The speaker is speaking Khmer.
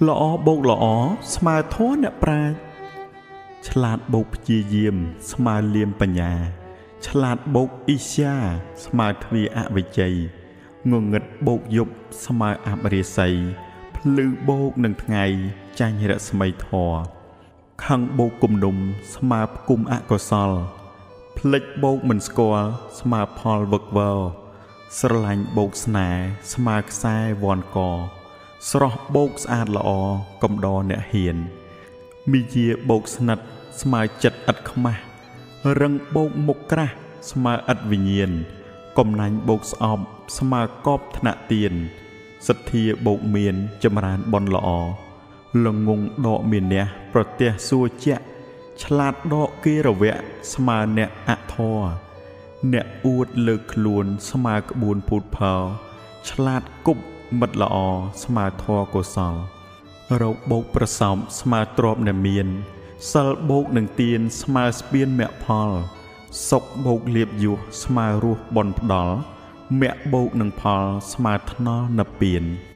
ល្អបូកល្អស្មើធម៌អ្នកប្រាជ្ញឆ្លាតបូកព្យាយាមស្មើលៀមបញ្ញា ឆ្លាតបូកអ៊ីស្យាស្មើទ្វាអវិជ័យងងឹតបូកយប់ស្មើអបរាសីភ្លឺបូកនឹងថ្ងៃចាញ់រស្មីធម៌ខឹងបូកគំនុំស្មើផ្គុំអកុសលភ្លេចបូកមិនស្គាល់ស្មើផលវឹកវរស្រឡាញ់បូកស្នេហ៍ស្មើខ្សែវ័នកស្រស់បូកស្អាតល្អកំដរអ្នកហ៊ានមីយាបូកស្និទ្ធស្មើចិត្តឥតខ្មាស់រឹងបូកមុខក្រាស់ស្មើឥតវិញ្ញាណកំណាញ់បូកស្អប់ស្មើកបថ្នាក់ទៀនសទ្ធាបូកមានចម្រើនបុណ្យល្អល្ងងដកមានះប្រទះសួរជាក់ឆ្លាតដកគេរវៈស្មើអ្នកអធរអ្នកអួតលើកខ្លួនស្មើក្បួនពូតផលឆ្លាតគប់មិត្តល្អស្មើធរកុសលរោគបូកប្រសពស្មើទ្របអ្នកមានសិលបូកនឹងទានស្មើស្ពានមគ្គផលសុខបូកលៀបយោះស្មើរសបុណ្យផ្ដល់មគ្គបូកនឹងផលស្មើថ្នល់និព្វាន។